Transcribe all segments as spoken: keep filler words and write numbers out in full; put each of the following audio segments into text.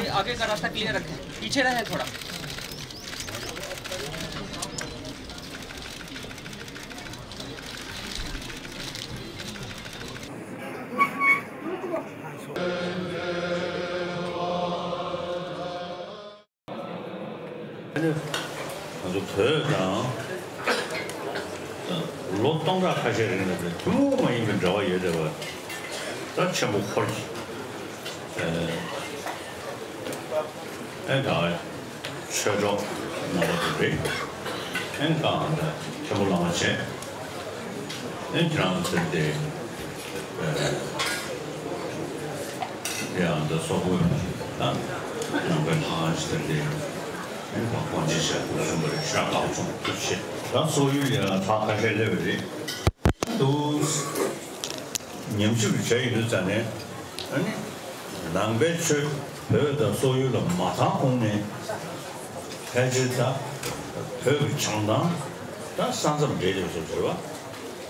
आगे का रास्ता क्लियर रखें, पीछे रहें थोड़ा। ང་ཚོ་བོད་དང་ལོ་སྟོང་ཕྲག་ཁ་ཤས་རིང་ལ་ཐུན་མོང་མ་ཡིན་པའི་འབྲེལ་བ་ཡོད་བསྡད་པ་ད་ཆེན་པོ་འཁོར་གྱི། ཨེ་ད་ཆོས་གྲོགས་རྣམ་པ་ཚོ་རེད། ཨེ་གང་ད་མཁན་པོ་བླ་མ་བྱས། ཨེ་ཁྱེད་རང་ཚོ་དེ་ཨེ་ཡང་ད་སོག་པོའི་ད་ནང་པའི་ལྷ་ཁང་ཞིག་དེ་ཨེ་ད་དཀོན་ཆེ་ཞབས་ཏུ་གསུངས་པ་རེད། ཤ་ཁག་ཚོང་ཐུགས་ཆེ་ད་སོག་ཡུལ་ཡང་ལྷ་ཁ་ཤས་སླེབས་པ་རེད་འདུག་ཉམས་ཞིབ་བྱས་ཡོད་དུས་ཙང་ནས་ཨ་ནི་ནང་པའི་ཆོས་བོད་དང་སོག་ཡུལ་ལ་མ་དར་གོང་ནས་ཕལ་ཆེར་ད་བོད་ཀྱི་བྱང་ཐང་ད་ས་མཚམས་འབྲེལ་ཡོད་ཟེར་བ་རེད་བ།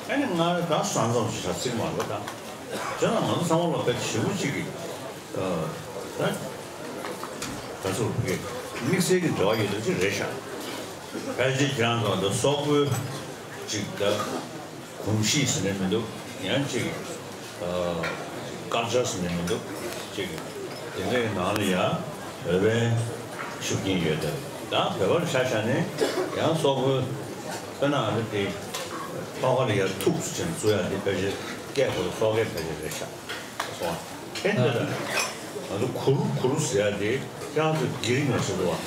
ཨ་ནི་སྔར་ད་ས་མཚམས་སུ་བྱ་ཚིག་མ་རེད་བ། ད་བྱས་ན་ང་ཚོ་ཚང་མ་ལ་དཔེ་ཞེ་པོ་གཅིག་གི་ད་ད་ཚོ་གི་དམིགས་བསལ་གྱི་འབྲེལ་བ་ཡོད་དུས་ཅིག་རེད་ཤག་ཕལ་ཆེར་ཁྱེད་རང་ཚོ་ད་སོག་པོའི་ཅིག་ད། གོམས་གཤིས་ཟེར་ནས་མི་འདུག་ཡང་ཅིག་ཨ། ཀལ་ཅར་ཟེར་ནས་མི་འདུག་ཅིག་དེ་འདྲའི་ནང་ལ་ཡང་བོད་པའི་ཤུགས་རྐྱེན་ཡོད་དེ། ཡང་བོད་པར་ཆ་བཞག་ནས་ཡང་སོག་པོའི་དཔེར་ན་ཨ་རི་དེ་ཐོག་ཁ་ལ་ཡང་ཐུགས་སུ་ཅན་བཟོ་ཡ་དེ་ཕལ་ཆེར་སྐད་ཁོ་རང་སོག་སྐད་ཕལ་ཆེར་རེད་ཤག་སོང་། ཁྱེད་འདི་ལ་ང་ཚོ་གུ་རུ་གུ་རུ་ཟེར་ཡ་དེ་ཁྱེད་རང་ཚོ་གི་རི་ངོ་ཟེར་འདུག་བ།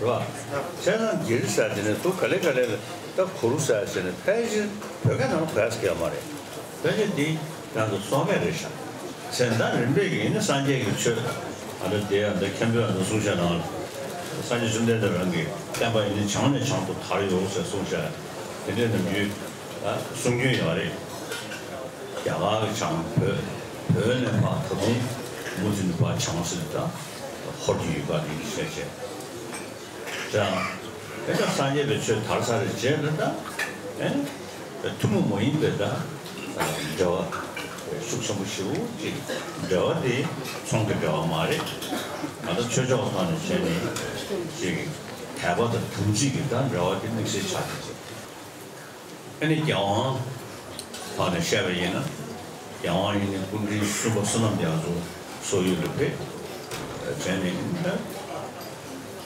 རེད་བ། བྱས་ཙང་གི་རི་ཟེར་ཡ་དེ་ནས་ཚུར་ག་ལེ་ག་ལེ་ལ་ད་གུ་རུ་ཟེར་ཡ་ཟེར་ནས་ཕལ་ཆེར་བོད་སྐད་ནང་ལ་གོ་ཡ་ཟེར་གྱི་ཡོད་མ་རེད། ཕལ་ཆེར་འདི་ང་ཚོ་སོག་སྐད་རེད་ཤག་བྱས་ཙང་རིམ་པས་ཀྱིས་ནི་སངས་རྒྱས་ཀྱི་ཆོས་ཨ་ནི་དེ་ཡང་འདི་མཁན་པོས་ཨ་ནི་གསུངས་བཤད་ནང་ལ་སངས་རྒྱས་བཅོམ་ལྡན་འདས་རང་གི་བསྟན་པ་ཡིན་ནི་བྱང་ནས་བྱང་དུ་དར་ཡོད་ཟེར་གསུངས་བཤད་དེ་འདྲའི་ནམ་རྒྱུན་ཨ་གསུང་རྒྱུན་ཡོད་རེད། རྒྱ་གར་གྱི་བྱང་བོད་བོད་ནས་ཕར་ད་དུང་མུ་མཐུད་ནས་ཕར་བྱང་ཟེར་ད་ཧོར་གྱི་ཡུལ་ཁག་རིགས་བཤད་བྱས། ད་དེ་ལྟར་སངས་རྒྱས་པའི་ཆོས་དར་ཚར་བའི་རྗེས་ལ་ད་ཨེ་ཐུན་མོང་མ་ཡིན་པའི་ད་འབྲེལ་བ་ཤུགས་ཆེན་པོ་ཞེ་པོ་ཅིག་འབྲེལ་བ་དེ་ཚོང་གི་འབྲེལ་བ་མ་རེད། ང་ཚོ་ཆོས་ཕྱོགས་ཐོག་ནས་བྱས་ནས་ཅིག་དད་པ་དང་དམ་ཚིག་གི་ད་འབྲེལ་བ་དེ་དམིགས་བསལ་ཆགས་ཀྱི་ཡོད། ཨ་ནི་རྒྱལ་དབང་ཐོག་ནས་བཤད་པ་ཡིན་ན། རྒྱལ་དབང་ཡིན་ནི་སྐུ་ཕྲེང་གསུམ་པ་བསོད་ནམས་རྒྱ་མཚོ་སོག་ཡུལ་ལ་ཕེབས། བྱས་ནས་ད་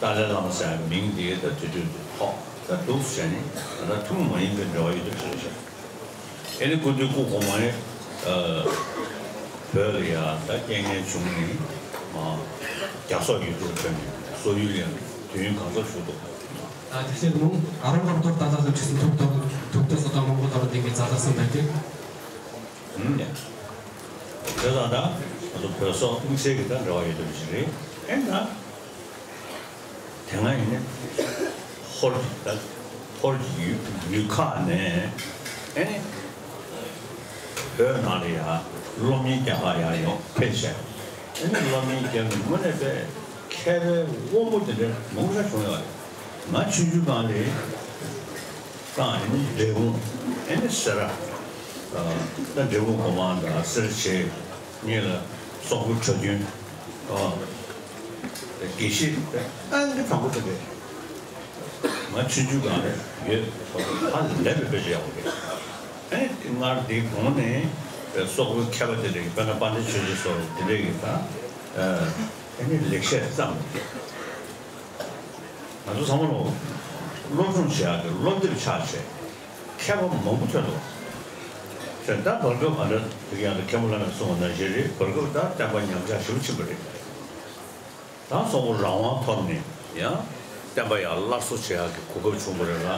ཏཱ་ལའི་བླ་མ་ཟེར་བའི་མིང་འདི་ད་དེ་དུས་ཐོག་ད་འདུག་བྱས་ནས་ད་ལྟ་ཐུན་མོང་མ་ཡིན་པའི་འབྲེལ་བ་ཡོད་དུ་བྱས་བྱས། ཨ་ནི་སྐུ་མདུན་སྐུ་གོང་མ་ནི་བོད་ལ་ཡ་ད་རྐྱེན་ངན་བྱུང་ནས་མ་རྒྱ་སོག་ཡུལ་དུ་ཐོན་ནས་སོག་ཡུལ་ཡང་དུས་ཡུན་གང་ས་བཞུགས་འདུག་ཨ་དེ་བཞིན་ནུ་ཨ་རོ་རོག་ཏོར་ཏ་ཏ་སོ་ཁྲི་སུ་ཐུབ་ཏོ་ཐུབ་ཏོ་སོ་ཏ་མང་པོ་ཏ་རོ་ཏིང་གི་ཙ་ཏ་སུ་མེད་དེ། ཨུམ། དེ་ལ་ད་ང་ཚོ་བོད་སོག་དམིགས་བསལ་གྱི་ད་འབྲེལ་བ་ཡོད་དམ་ཞིག་རེད། ཨེ་ན། དེ་སྔ་ཡིན་ནི་ཧོར་གྱི་ད་ཧོར་གྱི་ཡུལ་ཡུལ་ཁག་ནས་ཨེ་ནི། བོད་ནང་ལ་ཡང་སློབ་གཉེར་རྒྱག་ག་ཡང་ཡོང་ཕེབས་བྱས། ཨ་ནི་སློབ་གཉེར་རྒྱབ་ནས་དངོས་གནས་དཔེ་མཁས་པའི་དབང་པོ་དེ་འདྲ་མང་ཤ་བྱུང་ཡོད་རེད། ང་ཆུང་ཆུང་སྒང་ལ་ད་ཨ་ནི་འབྲས་སྤུངས་ཨ་ནི་སེ་ར་ད་འབྲས་སྤུངས་སྒོ་མང་དང་སེ་ར་བྱེས་གཉིས་ལ་སོག་པོའི་གྲྭ་རྒྱུན་དགེ་བཤེས་ཨང་ཀི་དང་པོ་དེ་འདྲ། ང་ཆུང་ཆུང་སྒང་ལ་ཡོད། ཧ་ལས་པའི་དཔེ་ཆ་ཡག་པོ་རེད། ཨ་ནི་སྔར་དེའི་གོང་ནས་སོག་པོའི་མཁས་པ་དེ་འདྲ་གི་དཔེར་ན་དཔལ་ལྡན་ཆོས་རྗེ་སོགས་དེ་འདྲ་གི་ད་ཨ་ནི་ལེགས་བཤད་བརྩམས། ང་ཚོ་ཚང་མ་ལོ་སློབ་སྦྱོང་བྱེད་ཡག་གི་སློབ་དེབ་ཆགས་བྱས་མཁས་པ་མང་པོ་ཐོན་འདུག་དེ་ད་བར་སྐབས་ང་ཚོ་དེ་ག་ཡང་ད་མཁན་པོ་བླ་མས་གསུངས་པ་ནང་བཞིན་རེད། བར་སྐབས་ད་བསྟན་པ་ཉམས་ཆག་ཞེ་པོ་ཕྱིན་པ་རེད། ད་སོག་པོ་རང་དབང་ཐོབ་ནས་ཡང་བསྟན་པ་ཡང་སླར་གསོ་བྱེད་ཡག་གི་གོ་སྐབས་བྱུང་བ་རེད་ལ།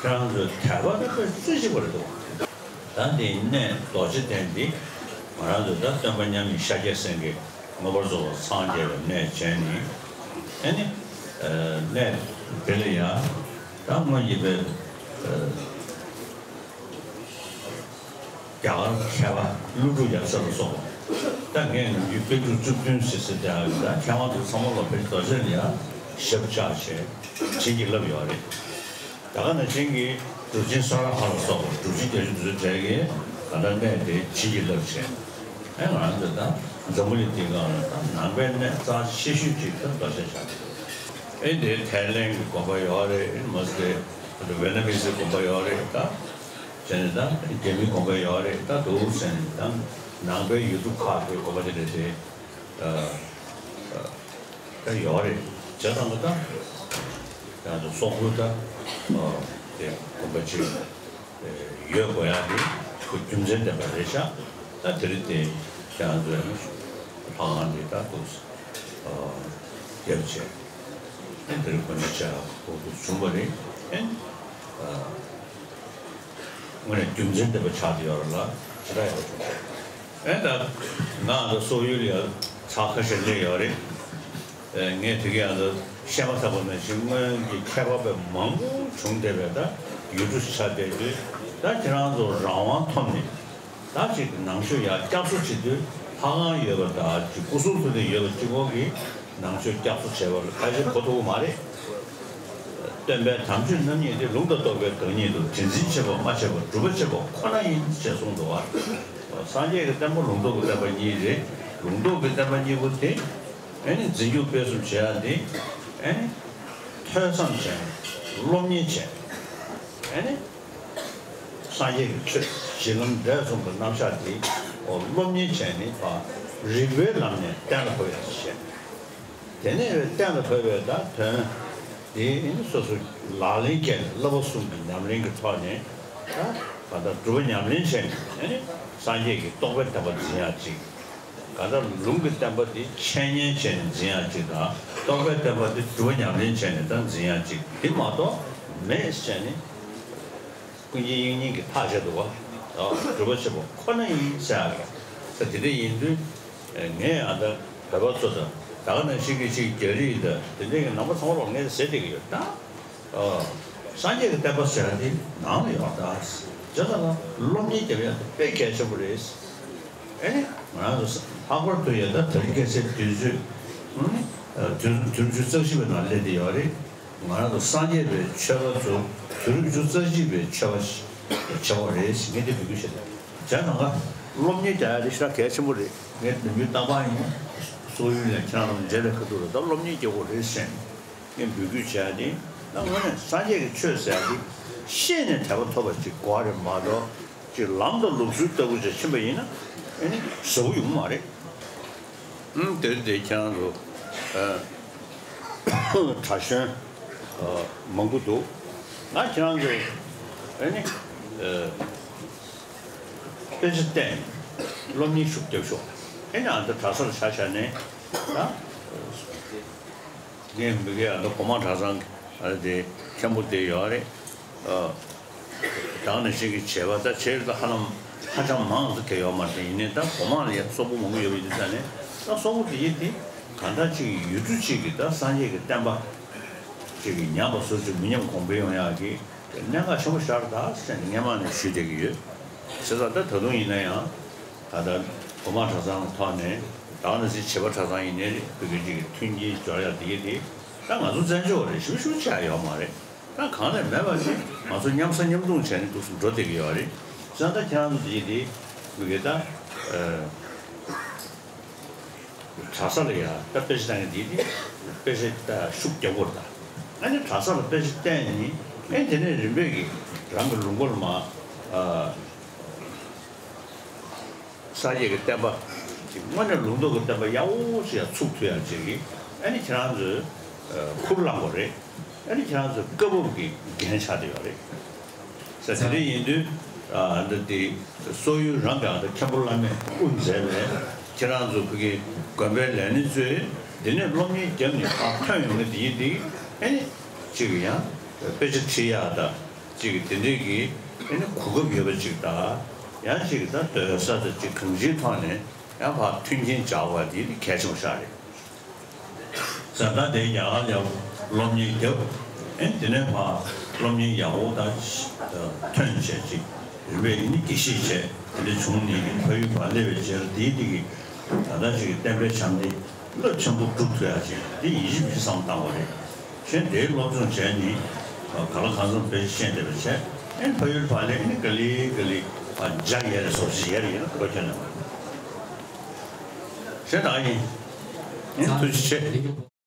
ཁྱེད་རང་ཚོའི་དད་པ་དེ་དཔེ་རྩེ་གཅིག་པ་རེད་འདུག་ད་འདི་གནས་རྡོ་རྗེ་གདན་འདི་ང་རང་ཚོའི་ད་སྟོན་པ་མཉམ་ཉིད་ཤཱཀྱ་སེང་གེ་མངོན་པར་རྫོགས་པར་སངས་རྒྱས་པའི་གནས་བྱས་ནས་ཨ་ནི་གནས་དེ་ལ་ཡང་ད་སྔོན་གྱི་པའི། རྒྱ་གར་མཁས་པ་ཀླུ་སྒྲུབ་ཡབ་སྲས་ལ་སོགས་པ། ད་ངས་ནམ་རྒྱུན་དཔེ་ཁྲིད་བཅུ་བདུན་ཟེར་ཟེར་བསྡད་ཡོད། ད་མཁས་དབང་དེ་ཚང་མ་ལ་བོད་རྡོ་རྗེ་ལ་ཡང་ཞབས་བཅགས་བྱས་བྱིན་གྱིས་བརླབས་ཡོད་རེད། ད་ག་ནང་བཞིན་གྱི་གྲུབ་ཆེན་ས་ར་ཧ་ལ་སོགས་པ་གྲུབ་ཆེན་བརྒྱད་ཅུ་འདུས་ཚོགས་གྲལ་གྱི་ད་ལྟ་གནས་དེ་བྱིན་གྱིས་བརླབས་བྱས། ཨེ་ང་རང་ཚོ་ད་ འཛམ་བུ་གླིང་འདིའི་སྒང་ལ་ད་ནང་པའི་གནས་རྩ་ཆེ་ཤོས་ཅིག་ད་རྡོ་རྗེ་འཆང་རེད། ཨེ་འདི་ཐའི་ལེན་གྱི་དགོན་པ་ཡོད་རེད། མ་ཟད་ཝེ་ན་མི་སི་དགོན་པ་ཡོད་རེད། ད་བྱས་ནས་ད་རྒྱ་མིའི་དགོན་པ་ཡོད་རེད། ད་འདུག་ཟེར་ནས་ད་ནང་པའི་ཡུལ་གྲུ་ཁག་གི་དགོན་པ་དེ་འདྲ་དེ་ད་ཡོད་རེད། བྱས་ཙང་ད་ཡང་ད་སོག་པོའི་ད་དེ་དགོན་པ་ཅིག་ཡོད་དགོས་ཡག་དེ་ཁོ་རྒྱུ་མཚན་ལྡན་པ་རེད་ཤག་ད་དེ་རིང་དེ་ཁྱེད་རང་ཚོས་ལྷ་ཁང་འདི་ལྟར་དུ་རྒྱབ་བྱས། ཨེ་དེ་རིང་དགོན་སྡེ་བྱས་ཁོ་དུ་བྱུང་བ་རེད། ཨེ་དངོས་གནས་རྒྱུ་མཚན་ལྡན་པ་ཆགས་བསྡད་ཡོད་རེད་ལ་ཇི་ལྟར་ཡག་པོ་བྱུང་། ཨེ་ད་ང་ད་སོག་ཡུལ་ལ་ཡ་ཚར་ཁ་ཤས་སླེབས་ཡོད་རེད། ངས་དེ་གའི་ཨ་ད་བཤད་མ་ཐག་པ་ནང་བཞིན་སྔོན་གྱི་མཁས་པ་དཔེ་མང་པོ་བྱུང་བསྡད་པའི་ད་ཡུལ་གྲུ་ཆགས་བསྡད་དུས་ད་ཁྱེད་རང་ཚོ་རང་དབང་ཐོབ་ནས་ད་ཅིག་ནང་ཆོས་ཡར་བསྐྱར་གསོ་བྱེད་དུས་ལྷ་ཁང་ཡོད་པ་དང་ཅིག་སྐུ་གསུང་ཐུགས་རྟེན་ཡོད་པ་གཅིག་པོ་གིས་ནང་ཆོས་བསྐྱར་གསོ་བྱེད་པ་ལ་ཁ་ཞེ་གོ་ཐུབ་ཀྱི་མ་རེད། སྟོན་པའི་དམ་ཆོས་རྣམ་གཉིས་ཏེ། ལུང་དང་རྟོགས་པའི་བདག་ཉིད་དོ། དྲན་འཛིན་བྱེད་པ་སྨྲ་བྱེད་པ་སྒྲུབ་པ་བྱེད་པ་ཁོ་ན་ཡིན་ཞེས་གསུངས་འདུག་བ། སངས་རྒྱས་ཀྱི་བསྟན་པ་ལུང་རྟོགས་ཀྱི་བསྟན་པ་གཉིས་རེད། ལུང་རྟོགས་ཀྱི་བསྟན་པ་གཉིས་པོ་དེ་ཨེ་ནི་འཛིན་སྐྱོང་སྤེལ་གསུམ་བྱེད་ཡ་དེ་ཨེ་ནི་ཐོས་བསམ་བྱས་ནས་སློབ་གཉེར་བྱས་ཨེ་ནི་སངས་རྒྱས་ཀྱི་ཆོས་གཞི་ལམ་འབྲས་གསུམ་གྱི་རྣམ་གཞག་དེ་སློབ་གཉེར་བྱས་ནས་ཕར་རིགས་པའི་ལམ་ནས་གཏན་ལ་ཕབ་ཡ་བྱས། དེ་ནས་གཏན་ལ་ཕབ་པའི་ད་དོན་དེ་ནི་སོ་སོ་ལག་ལེན་བཀལ་ནས་བསླབ་པ་གསུམ་གྱི་ཉམས་ལེན་གྱི་ཐོག་ནས་ད་ག་ད་སྒྲུབ་པ་ཉམས་ལེན་བྱས་ནས་ཨེ་ནི་སངས་རྒྱས་ཀྱི་རྟོགས་པའི་བསྟན་པ་འཛིན་ཡག་ཅིག་ག་ད་ལུང་གི་བསྟན་པ་དེ་འཆད་ཉན་བྱས་ནས་འཛིན་ཡག་ཅིག་དང་རྟོགས་པའི་བསྟན་པ་དེ་སྒྲུབ་པ་ཉམས་ལེན་བྱས་ནས་ད་འཛིན་ཡག་ཅིག་དེ་མ་གཏོགས་མེད་ཟེར་ནས། ཀུན་མཁྱེན་དབྱིག་གཉེན་གྱིས་ཐག་བཅད་འདུག་བ། སྒྲུབ་པ་ཆེན་པོ་ཁོ་ན་ཡིན་ཟེར་ཡག་རེད། ད་དེ་འདྲ་ཡིན་དུས་ངས་ཨ་ད་བོད་པ་ཚོ་དང་ད་ག་ནང་བཞིན་གྱི་ཅིག་རྒྱ་རིགས་དང་དེ་འདྲ་གི་ནང་པ་ཚང་མ་ལ་ངས་ཟེར་བསྡད་ཀྱི་ཡོད་ད། སངས་རྒྱས་ཀྱི་བསྟན་པ་ཟེར་ཡག་དེ་ནང་ལ་ཡོད་ད། བྱས་ཙང་ལ་སློབ་གཉེར་རྒྱབ་ཡག་དེ་དཔེ་གལ་ཆེན་པོ་རེད། ཨེ་ནི་ང་རང་ཚོ་ལྷག་པར་དུ་ཡ་ད་དེ་རིང་ཁ་སང་དུས་ཚོད་ཨུ་ནི་དུས་དུས་རིམ་བཅུ་རྩ་བཞི་པའི་ནང་སླེབས་བསྡད་ཡོད་རེད། ང་རང་ཚོ་སངས་རྒྱས་པའི་ཆོས་པ་ཚོ་དུས་རིམ་བཅུ་རྩ་གཅིག་པའི་ཆོས་པ་ཞིག་བྱེད་དགོས་རེད་ཟེར་ངས་འདི་འབོད་སྐུལ་བྱེད་དོ། བྱས་ཙང་ཀ་སློབ་གཉེར་རྒྱག་ཡ་དེ་ཞེ་དྲག་གལ་ཆེན་པོ་རེད། ངས་དུས་རྒྱུན་བཏང་པ་ཡིན། སོག་ཡུལ་ནས་ཁྱེད་རང་ཚོ་མཇལ་བའི་ཁ་ཐུག་ལ་ད་སློབ་གཉེར་རྒྱག་དགོས་རེད་ཟེར་ངས་འབོད་སྐུལ་བྱས་ཏེ་ད་དངོས་གནས་སངས་རྒྱས་ཀྱི་ཆོས་ཟེར་ཡ་དེ་ཤེས་ནས་དད་པ་ཐོབ་པ་ཅིག་དགོས་རེད་མ་གཏོགས་ཅིག་ལམ་དང་ལུགས་སྲོལ་ལྟ་བུ་ཅིག་ཕྱིན་པ་ཡིན་ན་ཨེ་ནི་ཟབ་པོ་ཡོང་གི་མ་རེད། ཨུམ། དེ་དེ་ཁྱེད་རང་ཚོ་ཨ་གྲྭ་གཞོན་ཨ་མང་པོ་འདུག་ང་ཁྱེད་རང་ཚོ་ཨ་ནི་ཨ་དཔེ་ཆ་བལྟས་ནས་སློབ་གཉེར་ཤུགས་རྒྱབ་ཤོག་ཨ་ནི་ཨ་ད་གྲྭ་སར་ཆ་བཞག་ནས་ད། ངས་མི་གའི་ཨ་ད་གོང་མ་གྲྭ་ཚང་ཨ་དེ་མཁན་པོ་དེ་ཡོད་རེད། ཨ་ད་ག་ནང་བཞིན་གྱི་བྱས་པ་ད་བྱས་ད་ཧ་ལམ་ཧ་ཅང་མང་ཙམ་གལ་ཡོད་མ་རེད། ཡིན་ནའི་ད་གོང་མ་ལ་ཡ་སོག་པོ་མང་པོ་ཡོད་པ་ཡིན་ཙང་ནས་ད་སོག་པོ་དེ་ཡིན་དེ་གང་ལྟར་ཅིག་ཡུལ་གྲུ་གཅིག་གི་ད་སངས་རྒྱས་ཀྱི་བསྟན་པ་ཅིག་གི་ཉམས་པ་སོར་ཆུད་མི་ཉམས་གོང་འཕེལ་ཡོང་ཡག་གི་གནད་འགག་ཆེན་པོ་ཞིག་རེད་ད་ཟེར་ནས་སྔན་མ་ནས་ཞུས་བསྡད་ཀྱི་ཡོད། བྱས་ཙང་ད་ད་དུང་ཡིན་ན་ཡང་ད་ལྟ་གོང་མ་གྲྭ་ཚང་གི་ཐོག་ནས་ད་ག་ནང་བཞིན་བྱེས་པ་གྲྭ་ཚང་ཡིན་ནའི་རེད། བོད་ཀྱི་གཅིག་གི་མཐུན་རྐྱེན་སྦྱོར་ཡག་དེ་གི་དེ་ད་ང་ཚོ་བཙན་བྱོལ་བ་རེད། ཞེ་པོ་ཞེ་པོ་ཆགས་ཡོད་མ་རེད། ད་གང་ལས་མེད་པ་ཞིག་ང་ཚོ་མཉམ་ཟ་མཉམ་འཐུང་བྱས་ནས་འདུག་སེ་འགྲོ་བསྡད་ཀྱི་ཡོད་རེད། བྱས་ཙང་ད་ཁྱེད་རང་ཚོ་དེ་གི་དེ་བོད་ཀྱི་ད་ཨ། གྲྭ་ས་ལ་ཡ་ད་དཔེ་ཆ་བཏང་མཁན་འདི་ནི་དཔེ་ཆ་ད་ཤུགས་རྒྱག་དགོས་རེད་ད། ཨ་ནི་གྲྭ་ས་ལ་དཔེ་ཆ་བལྟས་ནི་ཨ་ནི་དེ་ནས་རིམ་པས་ཀྱིས་རང་གི་ལུང་པ་ལ་མ་ཨ་སངས་རྒྱས་ཀྱི་བསྟན་པ་ཅིག་དངོས་གནས་ལུང་རྟོགས་ཀྱི་བསྟན་པ་ཡག་པོ་ཞིག་ཡ་ཚུགས་ཐུབ་ཡག་ཅིག་གི་ཨ་ནི་ཁྱེད་རང་ཚོས་ཨ་ཁུར་བླངས་དགོས་རེད། ཨ་ནི་ཁྱེད་རང་ཚོ་སྐབས་བབ་ཀྱི་འགན་ཆགས་བསྡད་ཡོད་རེད། ས་དེ་འདྲ་ཡིན་དུས་ཨ་འདི་དེ་སོག་ཡུལ་རང་གི་ཨ་ད་མཁན་པོ་བླ་མས་དབུ་མཛད་པའི་ཁྱེད་རང་ཚོ་བོད་ཀྱི་དགོན་པའི་ལས་སྣེ་ཚོས་འདི་ནས་སློབ་གཉེར་བརྒྱབ་ནས་ཕར་ཐོན་ཡོང་མཁན་དེ་ཡིན་དེ་ཨ་ནི་གཅིག་ཡང་དཔེ་ཆ་ཁྲིད་ཡག་དང་གཅིག་དེ་འདྲས་ཀྱི་ཨ་ནི་གོ་སྐབས་ཡོད་པ་ཅིག་དང་ཡང་གཅིག་ད་སྡོད་ས་དང་གཅིག་གང་ཅིའི་ཐོག་ནས་ཡང་ཕར་མཐུན་རྐྱེན་སྦྱར་བ་དེ་ནི་གལ་ཆེན་པོ་ཞིག་རེད། བཟའ་ཟླ་དེ་ཡག་ཡག་སློབ་གཉེར་བརྒྱབ། ཨེ་དེ་ནས་ཕར་སློབ་གཉེར་ཡག་པོ་དང་ཐོན་བྱས་ཅིག་རིམ་པས་ནི་དགེ་བཤེས་བྱས་དེ་འདྲ་བྱུང་ནས་ཕ་ཡུལ་ཕར་སླེབས་པའི་རྗེས་ལ་དེའི་དེ་གི་ད་ལྟ་ཅིག་གི་བསྟན་པའི་བྱམས་བརྩེ་རླབས་ཆེན་པོ་སྒྲུབ་ཐུབ་ཡག་ཅིག་དེ་ཡིན་གཅིག་མིན་གཅིག་བསམ་བློ་བཏང་བ་རེད། གཞན་དེའི་སློབ་སྦྱོང་བྱས་ནས་ག་ལ་གང་འཚམ་དཔེ་ཤེས་བསྡད་པ་བྱས་ཨེ་ཕ་ཡུལ་ཕར་སླེབས་ནས་ག་ལེ་ག་ལེ་ཕར་འཇགས་ཡས་རེད་སོ་ཞིག་ཡས་རེད་ཡིན་ན་གོ་ཁྱོན་ནས་མ་རེད། དེ་ད་ཡིན། ཐུགས་རྗེ་ཆེ།